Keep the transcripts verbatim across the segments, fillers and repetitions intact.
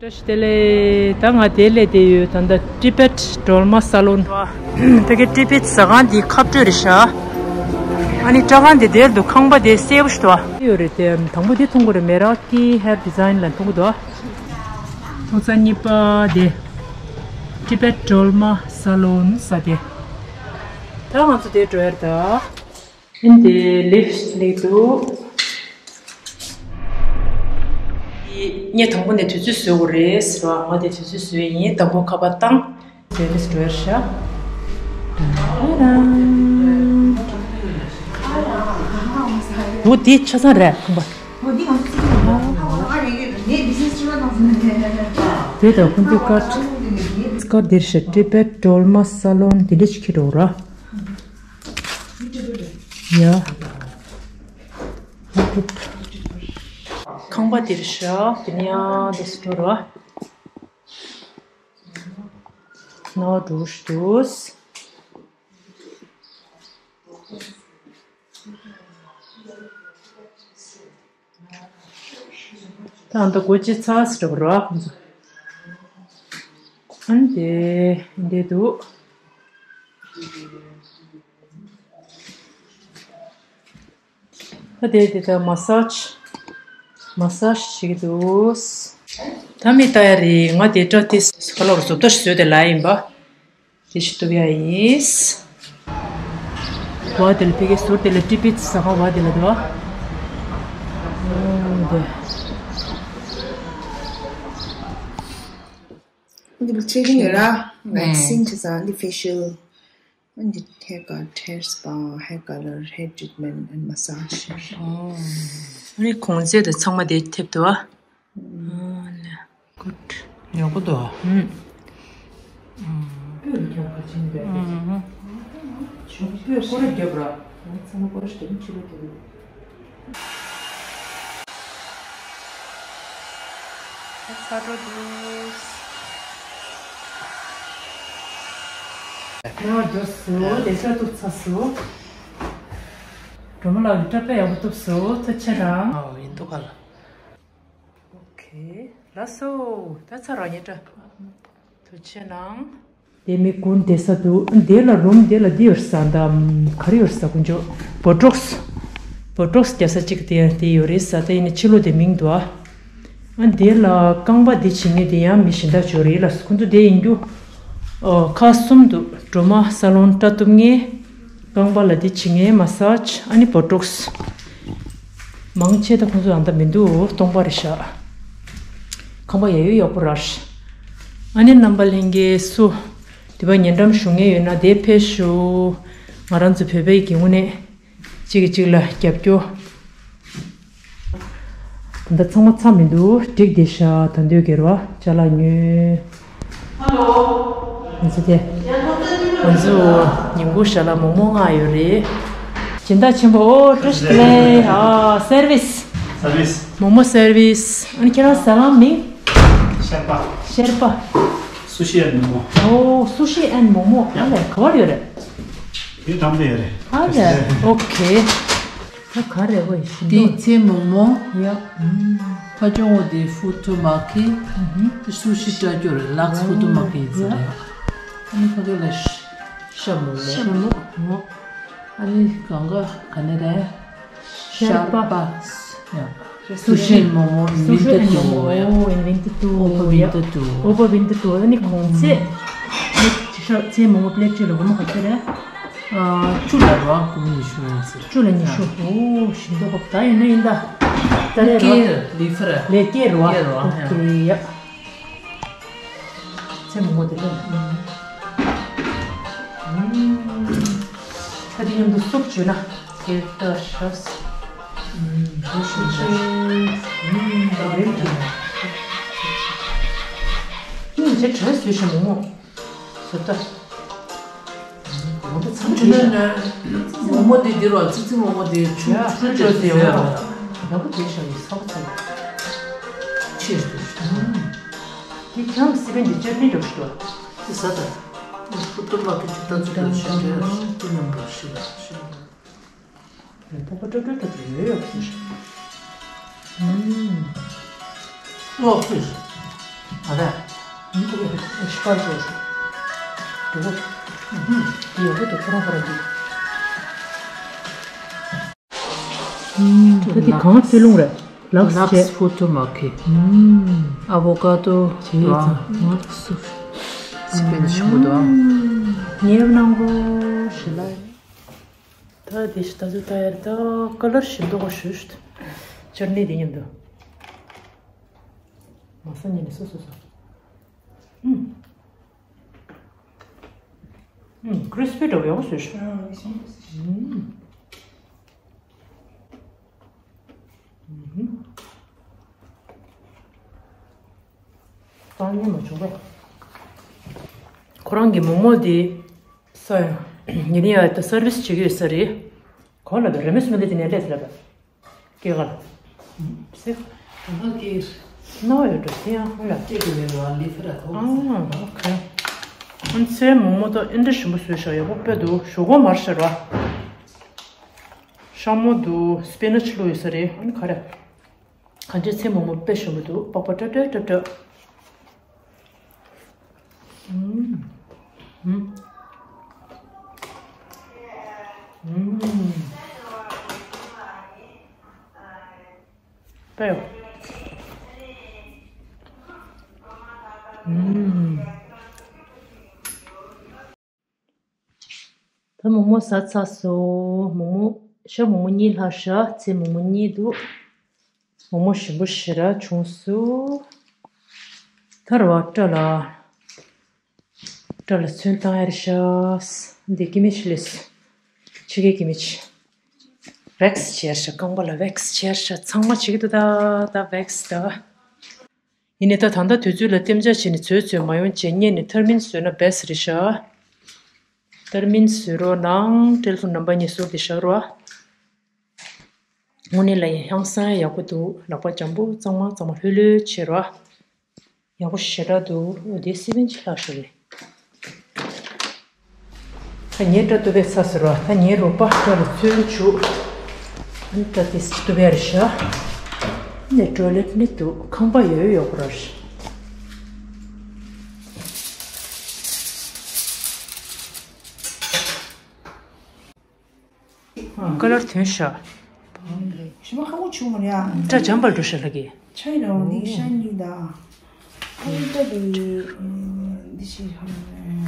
བཀྲ་ཤིས་བདེ་ལེགས། ད་ང་དེ་ལས་དེ་ཡོད། ད་ལྟ་ཏི་བེད་སྒྲོལ་མ་ས་ལོན། བོད་ཀྱི་ཏི་བེད་ཟ་ཁང་འདི་ཁ་སྤྲོད་རེད་ཤག་ཨ་ནི་སྐྲ་ཁང་འདི་དེར་འདུག་ཁང་པ་དེ་སེར་པོ་ཞིག་འདུག་ཡོད་རེད་དེ། དང་པོ་འདི་མཐོང་གི་རེད། མེ་རག་གི་ཧེར་ཌི་ཛའིན་ལ་མཐོང་གི་འདུག་ཐོག་ས་གཉིས་པ་དེ་ཏི་བེད་སྒྲོལ་མ་ས་ལོན་ཟེར་དེ། ད་ང་ཚོ་དེར་འགྲོ་ཡ་རེད་ད། ཨིན་དེ་ལིཕ་ལེགས་འདུག་ངས་དང་པོ་ནས་དུས་ཚོད་བཟོས་དགོས་རེད་ཟེར་བ། ང་དེ་དུས་ཚོད་བཟོས་ཡིན། དང་པོ་ཁ་པར་བཏང་། དེ་ནས་འགྲོ་ཡ་ཤ། འོ་དེ་ཆ་ཚང་རེད་ཁང་པ། དེ་དང་ཁོང་ཚོའི་ཀར་ཀར་དེར་ཤ། ཏི་བེད་སྒྲོལ་མ་ས་ལོན་དེ་འདྲ་ཞིག་ཁྱེར་འགྲོ་ར། ཡ། ཁང་པ་འདིར་བཞག་དེ་ནས་ཡང་འདུག་སེ་འགྲོ་རོགས། ནོར་འདུག་འདུག་ད་ལྟ་སྒོ་ཕྱེ་ཚར་སེ་འགྲོ་རོགས་ཁོང་ཚོ། ཨ་ནི་དེ་འདི་འདུག་ད་དེ་དེ་ད་མ་སཱཇ། མ་སཱཇ་བྱེད་ཀྱི་འདུག་ད་མི་ལྟ་ཡ་རེད། ང་དེ་སྐྲ་དེ་ཁ་ལོར་བཟོ་ལྟ་ཞིག་བཟོས་ཏེ་ལ་ཡིན་པ། དེ་ཞིག་གཏུབ་ཡ་ཡིན། བ་དེ་ལ་ཕ་གིའི་ཟུར་དེ་ལ་ཏི་བེད་ཟ་ཁང་བ་དེ་ལ་འདུག་འདི་ལ་ཅི་ཡིན་ར། ཝེག་སིང་བྱེད་ས། འདི་ཕེ་ཤལ། འདི་ཧེར་ཀཊ། ཧེར་སྤ། ཧེར་ཀ་ལར། ཧེར་ཊྲིཊ་མེན་ཊ། ཨེན་ཌི་མ་སཱཇ། ཨ་ནི་གོང་ཚད་དེ་ཚང་མ་དེ་ཐེབས་འདུག་ཨ། ཀུཌ། ཉོག་པོ་འདུག་ཨ། ཨུམ། སྤོས་ཀྱི་ཁྱབ་ཁ་ཆེན་པོ་རེད། ཨུམ། ཆུ་སྤོས་སྐོར་ར་རྒྱབ་ར། ང་ཚང་མ་སྐོར་ར་ཞིག་ཕྱི་ལོགས་དེ་རུ། ཚ་འགྲོ་འདུག་ང་འགྲོ་སོང་། ལས་ཀ་ཐུག་ཚར་སོང་། སྒྲོལ་མ་ལགས་ཀྱིས་སྐྲ་དཔེ་ཡག་པོ་གཏུབ་སོང་། ཐུགས་རྗེ་ཆེ་གནང་། ཨོ་ཡིན་འདུག་ག་ལ། ཨོ་ཁེ། ལགས་སོ། ད་ཚར་རོགས་ཉེ་དྲ། ཐུགས་རྗེ་ཆེ་གནང་། དེ་མི་ཀུན་བསྡད་ས་འདུག་དེ་ལ་རུམ་དེ་ལ་འདི་ཡོད་ས་འདམ་ག་རེ་ཡོད་ས་དཀོན་མཆོག་བོ་ཊོག་སི། བོ་ཊོག་སི་རྒྱག་ས་གཅིག་དེ་དེ་ཡོད་རེད་ས། ད་ཡིན་ན་ཕྱི་ལོགས་དེ་མིང་འདུག་ཨ། ཨ་དེ་ལ་རྐང་པ་འདི་བྱེད་མཁན་དེ་ཡང་མི་གཞན་དག་ཅིག་ཡོད་རེད་ལ། ཁོང་ཚོ་དེ་ཡིན་རྒྱུ། ཨོ་ཁག་གསུམ་འདུག་སྒྲོལ་མ་ས་ལོན། སྐྲ་གཏུབ་མཁན། རྐང་པ་ལ་འདི་བྱེད་མཁན། མ་སཱཇ། ཨ་ནི་བོ་ཊོག་སི། མང་ཆེ་ད་ཁོང་ཚོ་ཨ་འདྲ་མི་འདུག་སྟོང་པ་རེད་ཤག་ཁང་པ་ཡ་ཡོ་ཡག་པོ་རེད། ཨ་ནི་རྣམ་པ་ལྷན་རྒྱས་སུ་དེ་པ་ཉེ་འགྲམ་བཞུགས་མཁན་ཡོད་ན་དེ་ཕེབས་ཤོག་ང་རང་ཚོ་བོད་པའི་སྒེའུ་ཁུང་ནས་གཅིག་གིས་གཅིག་ལ་རྒྱབ་སྐྱོར། ད་ལྟ་ཚང་མ་ཚར་མི་འདུག་འགྲིག་བསྡད་ཤག་ད་འདོད་ཀྱི་རེད་བ། ཅ་ལག་ཉོས། ཧ་ལོ། ང་ཚོ་དེ། ང་ཚོ་ཉིན་གུང་ཞལ་ལག་མོག་མོག་མངགས་ཡོད་རེད། སྦྱིན་བདག་ཆེན་པོ། ཨོ་བཀྲ་ཤིས་བདེ་ལེགས། ཨ་སེར་ཝིས། སེར་ཝིས། མོག་མོག་སེར་ཝིས། ཨ་ནི་ཁྱེད་རང་ཟ་ཁང་མིང་། ཤར་པ། ཤར་པ། སུ་ཤི་ཨེན་མོག་མོག་ཨོ་སུ་ཤི་ཨེན་མོག་མོག་ཨ་ལས་ག་བར་ཡོད་རེད། ཡུལ་དམ་དུ་ཡོད་རེད། ཨ་ལས་ཨོ་ཁེ། ད་ག་རེ་བ་ཡིན་ཞིམ་དེའི་པོ། ཚེ་མོག་མོག་ཡ། ཕ་ཆུང་བོ་དེ་ཧྥུ་ཐུ་མ་ཁི། སུ་ཤི་སྐྲ་སྐྱོ་རེད། ལགས་ཧྥུ་ཐུ་མ་ཁི་ཡིན་ས་རེད། ཨ་ནི་ཕ་གི་ལ་ཤ་མོག་མོག་ཤ་མོག་མོག་ཨ་ནི་གང་ག་ག་ནས་རེད། ཤར་པ། ཤར་པ། ཡ། སུ་ཤི་མོག་མོག་ཨིན་ཝེན་ཊེཌ་ཊུ་ཡ། ཨོ་ཨིན་ཝེན་ཊེཌ་ཊུ། ཨོ་པ་ཝེན་ཊེཌ་ཊུ། ཨོ་པ་ཝེན་ཊེཌ་ཊུ། ཨ་ནི་གོང་ཚད། ཨ་ནི་ཤ་ཚེ་མོག་མོག་པླེཊ་གཅིག་ལ་སྒོར་མོ་ག་ཚོད་རེད། ཨ། བཅུ་ལ་རོ། སྒོར་མོ་ཉི་ཤུ་ཡིན་ཟེར། བཅུ་ལ་ཉི་ཤུ། ཨོ་ཞིམ་མདོག་ཁ་པོ། ད་ཡིན་ན་ཡིན་ད། ད་ལས་རོ། ཀེ་ལི་ཧྥི་ར། ལས་ཀེ་རོ། ཀེ་རོ། ཨོ་ཁེ་ཡ། ཚེ་མོག་མོག་དེ་ལ། ཨུམ། ད་དེ་མཉམ་དུ་སུབ་བྱོས་ན། དེ་ལྟར་ཤ། ཨུམ། ཨུམ། ད་རེད་ཀྱི། ཨུམ། ཅེ་བྲོས་བཟོས་ཤིང་མོག་མོག་བཟོ་ལྟ། མོག་མོག་ཚང་མ་དེ་ནས་མོག་མོག་དེ་འདིར་བ། ཙི་ཙི་མོག་མོག་དེ་ཆུ་ཡ་ཆུ་ཆུ་ཆུ་ཟེར་བ། ཡག་པོ་བྱས་ཤག་ཡིན་ས་པ་ཚང་མ། ཆེས་སུ། དེ་ཁྱང་སི་པན་དེ་ཅར་ནི་འདྲ་པོ་ཞིག་འདུག་དེ་ཟ་ད། ཕུ་ཏུ་མ་གི་ཅི་ད་ཙི་ད་ཞིག་འདྲ་དེ་མཉམ་པོ་ཞིག་ལ་ཞིག་ལ། པོ་པོ་ཀྲོ་ཀྲོ་ཀྲོ་ཀྲོ་ཡོད་ཡོད་ཟེར། ཨུམ། ལོག་ཕུལ། ད་ད་ཤི་པར་ཅོ་ཤོ་དུ་གོ་དེ་ཡོད་གོ་དུ་ཁོ་རང་ཁོ་རང་གི། ད་དེ་གང་བསིལ་རླུང་རེད། ལགས་ལགས་བྱས། ཕོ་ཏོ་མ་ཁེ། ཨ་བོ་ཀ་ཏོ། བྱས་ཙང་ང་སུ། སི་པན་ཤུ་དོ། ཉེ་ནང་གོ་ཞི་ལ། ད་དེ་ཞི་ད་ཚོད་ད་ཡར་ད་ཀ་ལར་ཞིམ་མདོག་ག་ཞུ་ཞུ། ཅར་ནི་དེ་མཉམ་དུ། མ་ས་ཉིན་ནས་སོ་སོ་སོ། ཨུམ། ཨུམ། ཀྲིས་པི་འདྲ་བོ་ཡག་པོ་བཟོས་ཤག་ཨུམ། ཨུམ། གཏོང་ཉན་མ་བྱུང་བས། ཁོ་རང་གི་མོག་མོག་དེ་ས་ཡང་ཉིན་ཡང་ད་སར་བིས་བྱེད་ཀྱི་ཡོད་ས་རེད། གོ་ལ་བས་རེ་མེ་སུ་མི་ལེ་དེ་ནས་ལས་ལ་བས། སྐྱེ་གར། སེ། ད་ལྟ་སྐྱེ་གར། ནོ་ཡོད་འགྲོ་དེ་ཡང་ཧུ་ལ། སྐྱེ་གི་མེད་ར་ལི་ཧྥི་ར་ཐོག་ཨ་ཨོ་ཁེ། ཨན་ཚེ་མོག་མོག་ད་ཨིན་འདྲ་ཞིམ་པོ་བཟོས་ཤག་ཡག་པོ་དཔེ་འདུག་ཞོག་གོ་མར་ཤར་བ། ཤ་མོ་འདུག་སི་པི་ནཆ་བླུགས་ཡོད་ས་རེད། ཨན་ག་རེ། གང་ཅི་ཚེ་མོག་མོག་དཔེ་ཞིམ་པོ་འདུག་པགས་པ་ཏྲ་ཏྲ་ཏྲ་ཏྲ། ཨུམ། ཨུམ། ཨུམ། པེའོ། ཨུམ། ད་མོག་མོག་ཟ་ཚར་སོང་། མོག་མོག་ཤ་མོག་མོག་གཉིས་ལྷག་ཤག་ཚེ་མོག་མོག་གཉིས་འདུག་མོག་མོག་ཞིམ་པོ་ཞེ་དྲག་བྱུང་སོང་། ད་ར་བ་སྐྲ་ལ། སྐྲ་ལ་ཚོན་བཏང་ཡ་རེད་ཤག་འདི་ཀི་མི་ཆི་ལས། ཕྱི་རྒྱལ་ཀི་མི་ཆི། ཝེག་སི་བྱས་ཤག་རྐང་པ་ལ་ཝེག་སི་བྱས་ཤག་ཚང་མ་བྱེད་ཀྱི་འདུག་ད་ད་ཝེག་སི་ད། ཡིན་ནའི་ད་ད་ལྟ་དུས་ཚོད་ལ་རྟེན་འབྱུང་བྱས་ནས་ཚོད་ཚོད་མ་ཡོང་བྱས་ཉེ་ནས་ཐར་མིན་བཟོས་ན་བེ་སི་རེད་ཤག་ཐར་མིན་བཟོས་རོགས་གནང་། ཊེ་ལི་ཕོན་ནམ་བར་ངས་བཟོ་དེ་བཞག་རོགས། དངོས་གནས་ལ་ཡང་ཧང་སང་ཡག་པོ་འདུག་ལག་པ་འཇམ་པོ་གཙང་མ་གཙང་མ་ལྷོད་ལྷོད་བྱེད་རོགས། ཡག་པོ་ཞེ་དྲག་འདུག་འོ་དེ་སི་པན་ཅི་ལྷག་ཤོར་རེད། ད་ངའི་སྐྲ་གཏུབ་པའི་ཚ་ཟེར་བ་ད་ངའི་རོགས་པ་སྐྲ་ལ་ཚོན་བྱུག་ཨ་ནི་སྐྲ་དེ་གཏུབ་ཡ་རེད་ཤག་ནས་ཊོ་ལེཊ་ནི་འདུག་ཁང་པ་ཡོད་ཡོད་པ་རེད། ཀ་ལར་ཐོན་ཤག་ཞི་མ་ཁ་མོ་ཆུང་མ་རེད་ཨ། སྐྲ་འཇམ་པར་འགྲོ་ཤག་ལགས་ཀྱི། ཆ་ཡིན་ནོ་འདི་ཤ་ཉིད་ད། ཨ་ནི་སྐྲ་འདི་འདི་ཞིག་ཧ་མ་རེད།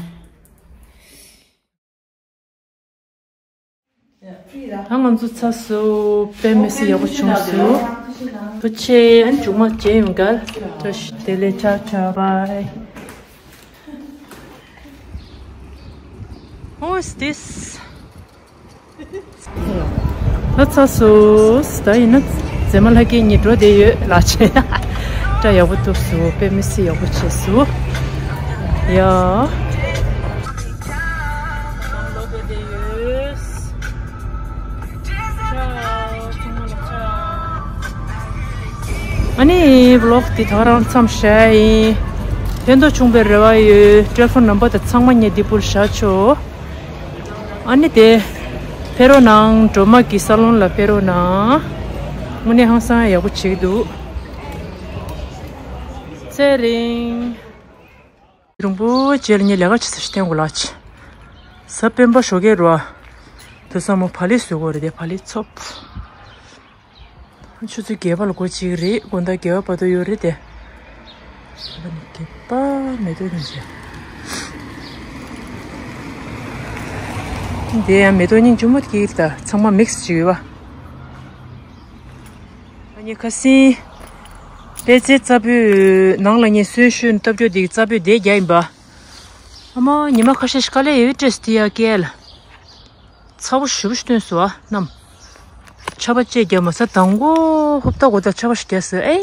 ད་ང་ཚོ་ཚ་སུ་པད་མི་སི་ཡག་པོ་བྱུང་སུ། བུ་ཆེ་ཨན་ཅུང་མ་བྱེད་ཡོང་གལ། བཀྲ་ཤིས་བདེ་ལེགས་ཆ་ཆ་བའི། Who is this? ད་ཚ་སོ་ད་ཡིན་ན་མཛེས་མ་ལྷ་སྐལ་གཉིས་འགྲོ་བསྡད་ཡོད་ལགས་ཆེ། སྐྲ་ཡག་པོ་གཏུབ་སོང་། པད་མི་སི་ཡག་པོ་བྱས་སོང་། ཡ། ཨ་ནི་ཝི་ལོག་འདི་ད་རང་མཚམས་བཞག་ཡིན། ཕན་ཐོགས་བྱུང་བའི་རེ་བ་ཡོད། ཊེ་ལི་ཕོན་ནམ་བར་དང་ཚང་མ་ངས་འདི་པུལ་བཞག་ཆོག་ཨ་ནི་དེ། ཕེབས་རོགས་གནང་། སྒྲོལ་མ་གི་ས་ལོན་ལ་ཕེབས་རོགས་གནང་། དངོས་གནས་ཧང་སང་ཡག་པོ་བྱེད་ཀྱི་འདུག་ཚེ་རིང་། རིང་པོ་རྗེས་ལ་ངས་ལས་ཀ་བྱེད་ས་ཞིག་བསྟན་དགོས་ལགས། གཟའ་སྤེན་པ་ཞོགས་ཀས་རོ། དེ་སང་མོ་བག་ལེབ་བཟོ་དགོས་རེད་དེ་བག་ལེབ་ཚོབ། ཆུ་ཚོད་བརྒྱད་པ་ལ་སྒོ་གཅིག་རེད། དགོང་དག་བརྒྱད་པ་བར་དུ་ཡོད་རེད་དེ། བརྒྱད་པ་མེ་ཏོག་སྙིང་རྗེ། འདི་ཡང་མེ་ཏོག་སྙིང་རྗེ་མོ་དེ་གིས་ད་ཚང་མ་མིག་སི་བྱེད་ཡོད་པ། ཨ་ནི་ཁ་སང་པད་ཚལ་རྩ་སྤོས་ནང་ལ་ངས་སོན་བཤོས་ནས་བཏབ་རྒྱུ་དེ་གི་རྩ་སྤོས་དེ་རྒྱག་ཡིན་པ། ཨ་མ་ཉི་མ་ཁ་ཤས་ཤིག་དཀའ་ལས་ཡོད་སྤྲད་སྟེ་ཡ་སྐལ། ཚ་པོ་ཞེ་པོ་ཞིག་བཏོན་སོང་ཨ་རྣམས། ཆར་པ་ཅིག་རྒྱབ་མ་ས་དང་པོ་ཧུབ་ཐག་གོ་ཐག་ཆར་པ་ཞིག་རྒྱབ་སོང་། ཨེ་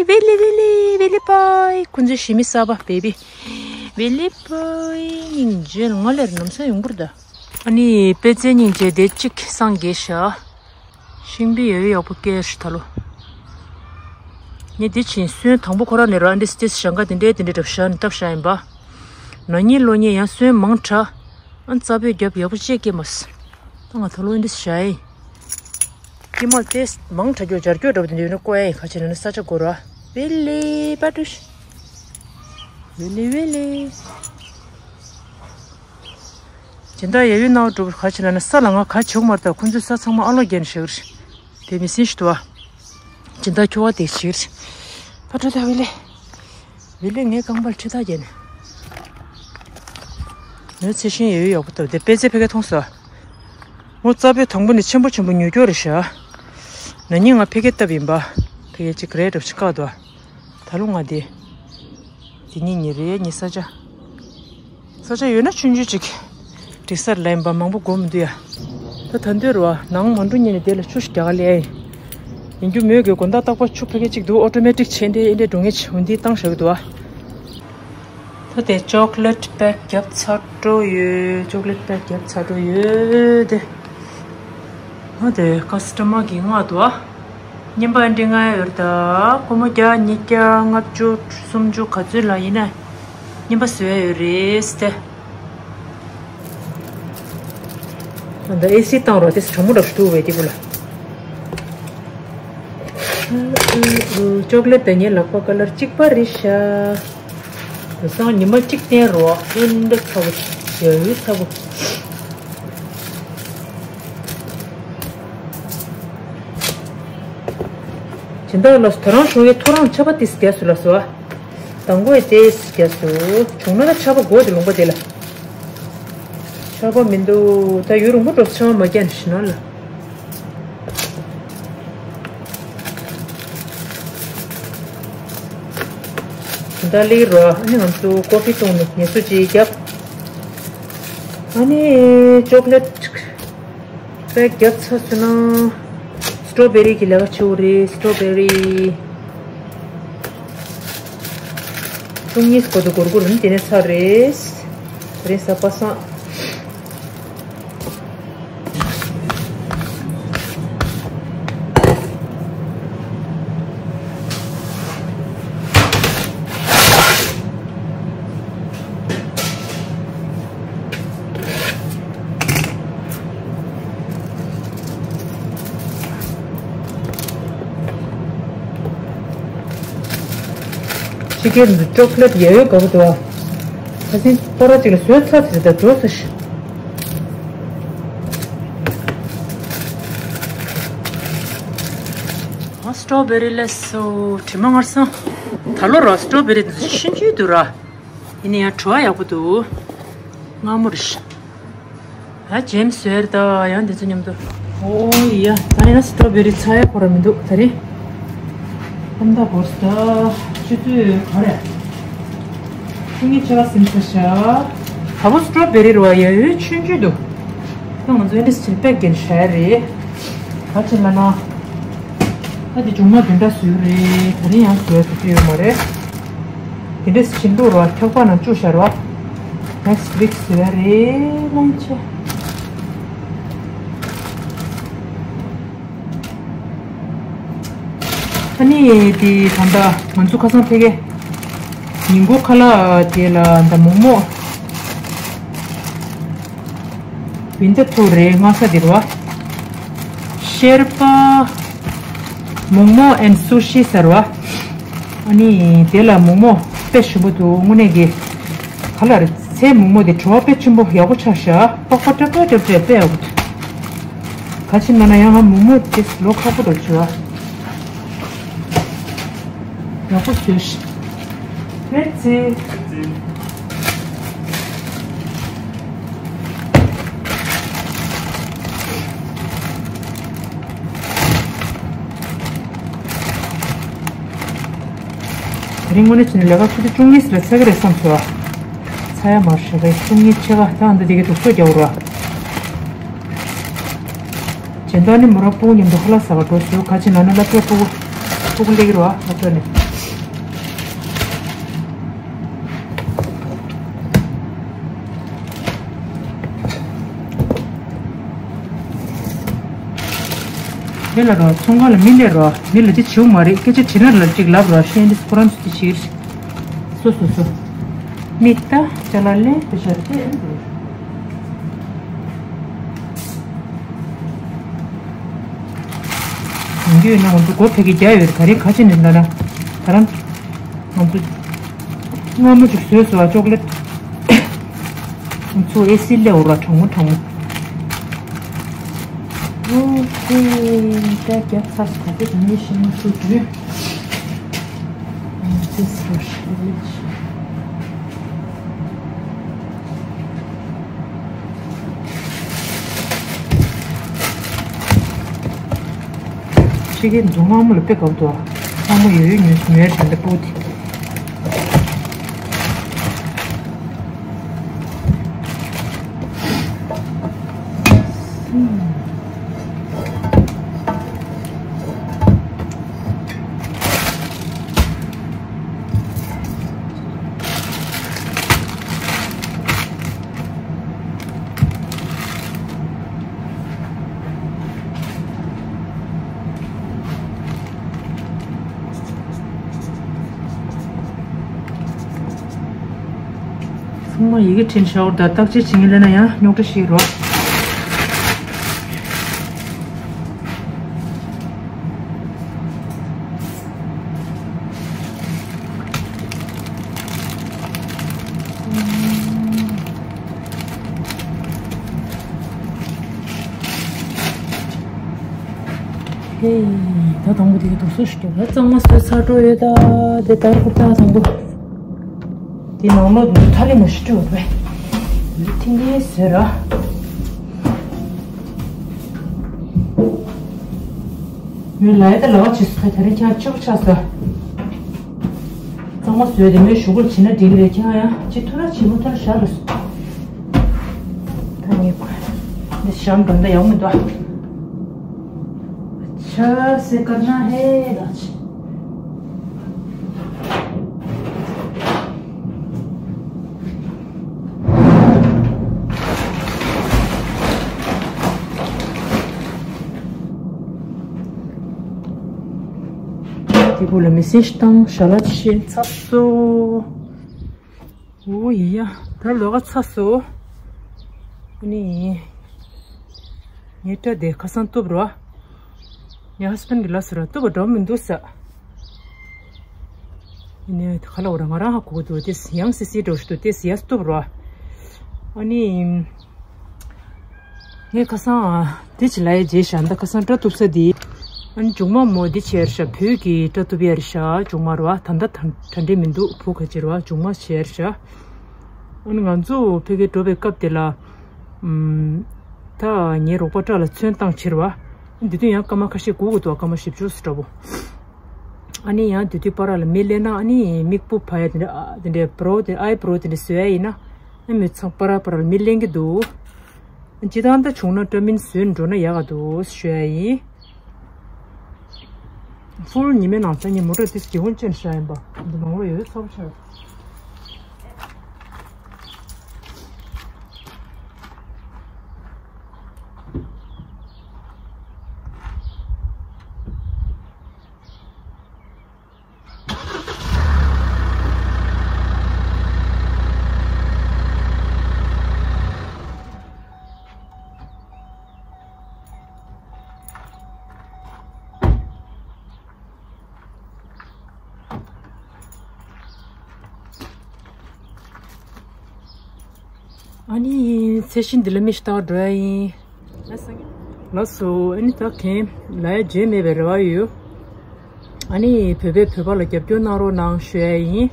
ཝི་ལི་ཝི་ལི་ཝི་ལི་པའི། ཁོང་ཚོའི་ཞི་མི་གསར་པ་བེ་བི། ཝི་ལི་པའི་སྙིང་རྗེ་ང་ལེར་ནམ་ས་ཡོང་པུར་ད། ཨ་ནི་པད་ཚལ་སྙིང་རྗེ་དེ་གཅིག་སངས་རྒྱས་ཤག་ཤིང་པི་ཡོད་ཡག་པོ་སྐྱེས་ཤག་ད་ལོ། ངས་འདི་ཕྱིན་སོན་དང་པོ་ཁོ་རང་ནས་ར་འདི་སི་ཏེ་སི་ཞང་ག་དེ་འདྲའི་དེ་འདྲའི་འདྲ་བཞག་ནས་བཏབ་བཞག་ཡིན་པ། ན་ནིང་ལོ་ནས་ཡང་སོན་མང་དྲགས། ཨ་རྩ་སྤོས་རྒྱབ་ཡག་པོ་ཅིག་སྐྱེས་མ་སོང་། ད་ང་ད་ལོ་འདི་བཞག་ཡིན། སྐྱེས་མ་དེ་མང་དྲགས་རྒྱུ་སྦྱར་རྒྱུ་འདྲ་པོ་དེ་འདྲ་ཡོད་ན་བཀོལ་ཡ་ཡིན། ཁ་ཆེ་ན་ནི་ས་ཆ་དགོས་ར། ཝི་ལི་པ་ཏུ་ཤི། ཝེ་ལེ་ཝེ་ལེ། སྦྱིན་བདག་ཡ་ཡུལ་སྣང་བ་འགྲུབ་ག་ཆེ་ལ་ན་ས་ལ་ང་ག་བྱུང་མར་ད་ཁོ་ཚོའི་ས་ཚང་མ་ཨ་ལོ་རྒྱན་ཞིག་རེད། དེ་མི་སྲིད་ཞིག་ཏུ་བ། སྦྱིན་བདག་ཁྱོ་བ་དེ་ཞིག་རེད། ཕ་ཏྲ་ད་ཝེ་ལེ། ཝེ་ལེ་ངའི་རྐང་པར་ཁྲི་ཐག་རྒྱན། ངའི་ཚེ་ཤིང་ཡ་ཡུལ་ཡག་པོ་ཏོ་དེ་པེ་ཙེ་ཕེ་ཀེ་མཐོང་སོ། ངོ་རྩ་བའི་དང་པོ་ནི་ཆེན་པོ་ཆེན་པོ་ཉོ་རྒྱུ་རེད་ཤག་ན་ནིང་ང་ཕ་གིར་བཏབ་ཡིན་པ། ཕ་གིར་ཅིག་རེད་འགྲོ་ཆི་བཀག་འདུག་ད་ལོ་ང་དེ། དེ་གཉིས་ཉེ་རེད་ཉེ་ས་ཆ། ས་ཆ་ཡོད་ན་ཆུང་ཆུང་ཅིག་སྒྲིག་སར་ལེན་པ་མང་པོ་དགོས་མི་འདུག་ཡ། ད་ད་འདོད་རོ་ནང་མ་འགྲོ་ཉིན་ནས་དེ་ལ་ཆུ་ཞིག་རྒྱག་ལེ། ཡིན་རྒྱུ་མོས་གི་དགོན་བདག་རྟག་པར་ཆུ་ཕ་གིར་ཅིག་འདུག་ཨོ་ཏོ་མེ་ཏིག་བྱས་འདྲེ་ཨེ་འདྲེ་འགྲོ་ངེས་ཆུ་འདི་བཏང་བཞག་གི་འདུག་ཨ། ད་དེ་ཅོག་ལེ་ཊི་པེག་བརྒྱབ་ཚར་འགྲོ་ཡོད། ཅོག་ལེ་ཊི་པེག་བརྒྱབ་ཚར་འགྲོ་ཡོད་དེ། ཨ་དེ་ཀ་སི་ཊ་མར་གྱིས་མངགས་འདུག་ཨ། རྔན་པ་འདི་མངགས་ཡོད་རེད་ད། སྒོར་མོ་བརྒྱ་ཉིས་བརྒྱ་ལྔ་བཅུ་སུམ་ཅུ་ག་ཚོད་ལ་ཡིན་ན་རྔན་པ་བཟོ་ཡ་ཡོད་རེད་ཟེར་ཏེ། ད་ཨེ་སི་བཏང་རོགས་དེ་གྲང་མོ་འདྲ་ཞིག་འདུག་བས་དེ་བུ་ལ། ཅོག་ལེ་ཊི་དང་ངའི་ལག་པ་ཀ་ལར་གཅིག་པ་རེད་ཤག་དེང་སང་ཉི་མ་གཅིག་བསྟན་རོགས་ཨེ་འདྲ་ཚ་བོ། ཡ་ཡུལ་ཚ་བོ། སྦྱིན་བདག་ལགས་སོ། དོ་རང་ཞུ་ཡས་ཐོ་རངས་ཆར་པ་ཏིས་རྒྱག་སུ་ལགས་སོ། དང་པོ་ཡི་ཏིས་རྒྱག་སུ། བྱུང་ན་ད་ཆར་པ་དགོས་དེ་ལུང་པ་དེ་ལ། ཆར་པ་མི་འདུག་ད་ཡུན་རིང་པོ་འགྲོ་ཆར་པ་མ་རྒྱག་ནས་ཤི་ན་ལ། ད་ལི་རོ་ཨ་ནི་ང་ཚོ་ཀོ་ཕི་བཏུང་ནས་ངལ་གསོ་ཅིག་བརྒྱབ། ཨ་ནི་ཅོག་ལེ་ཊི་པེག་བརྒྱབ་ཚར་སོང་ན། སི་ཊོ་བེ་རི་གི་ལས་ཀ་བྱེད་དགོས་རེད། སི་ཊོ་བེ་རི་བཅུ་གཉིས་སྐོར་དུ་འགོར་དགོས་རེད། དེ་ནས་ཚར་རེད། དེ་རིང་གཟའ་པ་སངས། ཕྱི་རྒྱལ་འདི་ཅོག་ལེ་ཊི་ཡ་ཡོད་དགའ་པོ་འདུག་ཨ། ཁ་སང་ཕོ་ར་ཅིག་ལ་བཟོས་ཚར་ཚེ་ད་འགྲོ་ས་ཤི། ཨ་སི་ཊོ་བེ་རི་ལས་སོ། དྲི་མ་མངར་སོང་། ད་ལོ་ར་སི་ཊོ་བེ་རི་འདི་ཤིན་ཅུ་འདུག་ར། ཡིན་ན་ཡང་བྲོ་བ་ཡག་པོ་འདུག་མངར་མོ་རེད། ད་ཇེམ་ཟེར་ད་ཡང་འདི་ཚོ་མཉམ་དུ། ཨོ་ཡ། ད་ཡང་སི་ཊོ་བེ་རི་ཚ་ཡ་ཁོ་ར་མི་འདུག་ད་རེད། ཨམ་ད་བོར་སི་ད། ཆུ་ཚོད་ག་རེ། ཆུ་ངའི་ཆ་ལ་སིམ་ས་ཤ། ད་བོ་སི་ཊོ་བེ་རི་རུ་བ་ཡ་ཡོད་ཆུན་ཆུན་འདུག་ད་ང་ཚོ་ཨེ་འདྲ་སི་ཆིན་པད་རྒན་ཤ་ཡ་རེད། ད་ཆེ་ལ་ན། ད་དེ་ཆུང་མ་དེ་འདྲ་བཟོས་རེད། ད་རིང་ཡང་བཟོས་ཐུབ་ཀྱི་ཡོད་མ་རེད། དེ་འདྲས་ཕྱིན་འདུག་རོ། ཐག་པ་ནང་བཅུག་བཞག་རོ། ནེག་སི་ཊི་ཝིག་བཟོས་རེད་ལན་ཆེ། ཨ་ནི་དེ་ད་ལྟ་ང་ཚོ་ཁ་སང་ཕ་གི་ཉིན་གུང་ཁ་ལག་དེ་ལ་ད་མོག་མོག་ཝིན་ཊར་ཐུར་རེད། སྔ་ས་དེ་རེད་བ། ཤེར་པ་མོག་མོག་ཨེན་སུ་ཤི་ཟེར་བ། ཨ་ནི་དེ་ལ་མོག་མོག་དཔེ་ཞིམ་པོ་འདུག་དངོས་གནས་ཀྱི། ག་ལ་རེད། ཚལ་མོག་མོག་དེ་བྲོ་བ་དཔེ་ཆེན་པོ་ཡག་པོ་ཆགས་ཤག་པགས་པ་ཀྲབ་ཀྲབ་ཀྲབ་ཀྲབ་དཔེ་ཡག་པོ་འདུག་ག་ཅི་ན་ན་ཡང་ང་མོག་མོག་དེ་ལོ་ཁག་པོ་འདུག་བྱས་བ། ཡག་པོ་བཟོས་ཤག Merci. དེ་རིང་དངོས་གནས་བྱས་ན་ལས་ཀ་ཆུ་ཚོད་བཅུ་གཉིས་ལ་ཚར་གི་རེད་བསམ་སོང་། ཚར་ཡ་མ་རེད་ཤག་བཅུ་གཉིས་ཕྱེད་ཀ་ད་འདི་དེ་གའི་དུག་སོ་རྒྱག་རོགས། སྦྱིན་བདག་ནི་མོ་རང་སྤུ་གུ་མཉམ་དུ་ཧ་ལ་ས་ག་འགྲོ་ཞུ་ག་ཅི་ན་ན་སློབ་གྲྭའི་སྤུ་གུ་སྤུ་གུ་སླེབས་ཀྱི་རེད་བ། སློབ་གྲྭ་ནས། དེ་ལ་རོ་ཚོང་ཁང་ལ་མི་སླེབས་རོ། མི་ལ་ཅི་བྱེད་མ་རེད། སྐད་ཆ་དྲིས་ན་ལ་ཅིག་ལབ་རོ། ཤེས་འདི་ཁོ་རང་ཚོ་ཅི་བྱེད། སོ་སོ་སོ། མི་ལྟ་ཅ་ལག་ལེན་པེ་ཤ་རེད། ཡིན་རྒྱུ་ཡོད་ན་ང་ཚོ་སྒོ་ཕ་གི་རྒྱག་ཡོད་རེད། ད་རེས་ག་ཅི་ནས་ལ་ལ་ད་རང་ང་ཚོ་ སྔ་མོ་ཅིག་བཟོས་སོང་བ། ཅོག་ལེ་ཊི། ཚོ་ཨེ་སི་ལས་འོར་བ་གྲང་མོ་གྲང་མོ། ཨོ་ཁེ། ད་རྒྱབ་ཚར་སོང་། ད་དེ་ནས་ཤིང་ཚོ་བསྒྲུས། ཨ་ཙི་སི་རོ་ཤི་ལེ་ཤི། ཕྱི་རྒྱལ་འཛོམས་དམག་མོ་ལ་དཔེ་དགའ་པོ་འདུག། དམག་མོ་ཡོད་ཡོད་ཉོས་ཉོས་བྱས་འདི་སྤུ་དེ། ཚང་མ་ཡི་གེ་འཕྲིན་ཤོག་ད་བརྟག་དཔྱད་བྱེད་མཁན་ལ་ན་ཡང་རྙོག་དྲ་ཞིག་རོ། ཧེ། ད་དང་པོ་དེ་གི་དུག་སོ་ཞིག་ཀྱང་ལ་གཙང་མ་བཟོས་ཚར་འགྲོ་ཡོད། ད་དེ་ལྟར་ཧུར་ཐག་དང་པོ་དེ་ནང་ལོགས་དུ་ཐ་ལི་མ་ཞིག་སྤྲོད་པས་ཐིང་གེ་བཟོས་ར། མོས་ལ་ཡ་ད་ལ་བ་བྱེད་སོ། ད་རིང་ཁྱེད་ཆུ་ཆགས་སོ། གཙང་མ་བཟོས་དེ་མོས་ཞུ་སྐུལ་བྱེད་ན་འགྲིག་གི་རེད། ཁྱེད་ཡང་ཅི་ཐུབ་ན་བྱེད་མ་ཐུབ་ན་བཞག་རོགས། ད་ངས་འདི་བཞག་འགྲོ་ད་ཡག་མི་འདུག། ཆ་སེ་ཀར་ན་ཧེ་ལ་ཆེ། དེ་བུ་ལ་མི་སེར་བཏང་ཞལ་ལག་ཕྱིན་ཚར་སོང་། འོ་ཡ། ད་ལོགས་ཀ་ཚར་སོང་། ཨ་ནི། ངའི་སྐྲ་དེ་ཁ་སང་གཏུབ་རོགས། ངའི་ཧ་སི་བན་གྱི་ལབ་སོང་ར། གཏུབ་པ་འགྲོ་མི་འདུག་ཟེར། ཨ་ནི་ཁ་ལ་འོ་ར་ང་རང་ཧ་གོ་གི་འདུག་སྟེ། ཡང་སི་སི་འགྲོ་ཞིག་འདུག་སྟེ། ཡ་གཏུབ་རོགས། ཨ་ནི། ངས་ཁ་སང་ཨ། དེ་ཅི་ལ་ཡའི་རྗེས་བཞག་འདི་ཁ་སང་སྐྲ་གཏུབ་ས་དེ། ཨ་ནི་མཇུག་མ་མོ་འདི་བྱས་རེད་ཤག། བོད་ཀྱི་སྐྲ་གཏུབ་ཡ་རེད་ཤག། མཇུག་མ་རེད་བ། ད་ལྟ་གྲ་འགྲིག་མི་འདུག། བུ་ག་ཅི་རེད་བ། མཇུག་མ་བྱས་རེད་ཤག། ཨ་ནི་ང་ཚོ་ཕ་གིར་འགྲོ་བའི་སྐབས་དེ་ལ། ཨམ། ད་ངའི་རོགས་པ་སྐྲ་ལ་ཚོན་བཏང་ཕྱིར་བ། འདི་དུས་ཡང་སྐར་མ་ཁ་ཤས་སྒུག་དགོས་འདུག། སྐར་མ་བཞི་བཅུ་ཙམ་འདྲ་པོ། ཨ་ནི་ཡང་དེ་དུས་པར་ལ་མི་སླེབས་ན་ཨ་ནི་མིག་སྤུ་བ་ཡ་དེ་འདྲ། ཨ། དེ་འདྲའི་བྲོ་དེ། ཨའི་བྲོ་དེ་འདྲ་བཟོ་ཡ་ཡིན་ན། ཨ། མི་ཚང་པར་པར་ལ་མི་སླེབས་ཀྱི་འདུག། སྤྱིར་བཏང་ད་བྱུང་ན་སྐྲ་མིན་བཟོས་འགྲོ་ན་ཡག་ག་འདུག་ཞུ་ཡ་ཡིན། ཧྥུལ་ཉི་མའི་ནང་ཚན་ཉི་མོ་ཊ་དེ་སྒེའུ་ཁུང་ཅན་ཤ་ཡིན་པ། འདི་ནང་ལོ་ཡོད་ཚ་པོ་ཆགས། ཨ་ནི་ཚེ་ཤིན་འདི་ལ་མི་ཞིག་ལྟ་བ་འགྲོ་ཡ་ཡིན། ལགས་སོ། ཨ་ནི་ད་གིན་ལ་ཡ་རྗེས་མེད་པའི་རེ་བ་ཡོད། ཨ་ནི་བོད་པས་བོད་པ་ལ་རྒྱབ་སྐྱོར་གནང་རོགས་གནང་ཞུ་ཡ་ཡིན།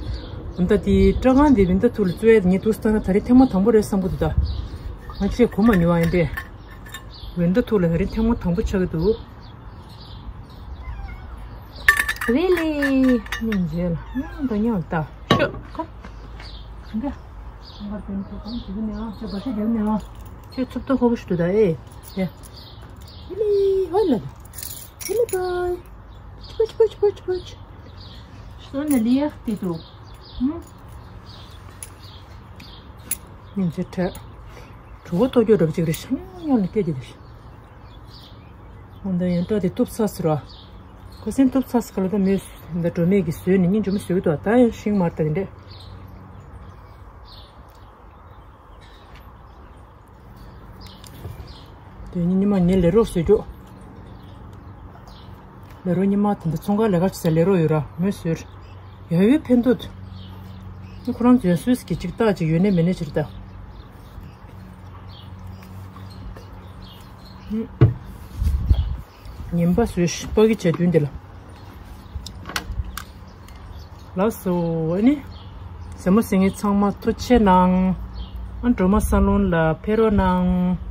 ཨ་ད་དེ་སྐྲ་ཁང་འདི་བིན་ད་ཐུག་ལ་བཙུགས་ཡ་དེ་ངས་འདུག་སེ་བལྟས་ན་ད་རེས་ཐེངས་མ་དང་པོ་རེད་བསམ་གི་འདུག་ད། ང་ཆེས་གོ་མ་མྱོང་བ་ཡིན་པས། བིན་ད་ཐུག་ལ་ད་རེས་ཐེངས་མ་དང་པོ་ཆགས་ཀྱི་འདུག། རེད་ལེ། སྙིང་རྗེ་ལ་སྙིང་དང་སྙིང་ལྟ་ཤོག་ཁ། འདི་ཁང་པར་དེ་ཚོ་གང་བྱེད་ཀྱི་ནས་ཨ། ཁྱོད་བ་ཤ་རྒྱག་ནས་ཨ། ཁྱོད་ཚུབ་ཏུ་ཧོ་བོ་ཞིག་འདུག་ད་ཨེ། ཡ། ཧི་ལི་ཧོ་ལ། ཧི་ལི་བའི། ཆུ་པ་ཆུ་པ་ཆུ་པ་ཆུ་པ་ཆུ། སོ་ན་ལི་ཡ་ཏི་ཏུ། ཧུམ། སྙིང་རྗེ་ཁྲལ། གྲོད་ཁོག་ལྟོགས་རྒྱུ་འདྲ་པོ་ཅིག་རེད་ཤག། ཉམས་ཉམས་ལ་སྐད་ཀྱི་རེད། འོ་ད་ཡང་སྐྲ་དེ་གཏུབ་ཚར་ཟེར་བ། ཁ་སང་གཏུབ་ཚར་ཟེར་ག་ལ། ད་མོས་ད་སྒྲོལ་མས་ཀྱིས་བཟོས་ནས་སྙིང་རྗེ་མོ་བཟོས་ཀྱི་འདུག། ད་ཡང་ཤིང་མར་ད་དེ་འདྲས། དེ་ཉིན་ཉི་མ་ངའི་ལས་རོགས་བཟོས་རྒྱུ། ལས་རོགས་ཉི་མ་དེ་འདྲ་ཚོང་ཁང་ལས་ཀ་བྱེད་སའི་ལས་རོགས་ཡོད་ར། མོས་བཟོས། ཡ་ཡོད་ཕན་ཐོགས། ཁོ་རང་ཚོའི་སུད་སི་གི་ཅིག་རྟགས་ཅིག་ཡོད་ནི་མེད་ནི་ཅིག་རེད་ད། ངན་པ་བཟོས་ཤིག་ཕ་གི་བྱས་དུས་འདི་ལ། ལགས་སོ། ཨ་ནི། གཟིགས་མོ་གཟིགས་མཁན་ཚང་མ་ཐུགས་རྗེ་གནང་། ཨ་སྒྲོལ་མ་ས་ལོན་ལ་ཕེབས་རོགས་གནང་།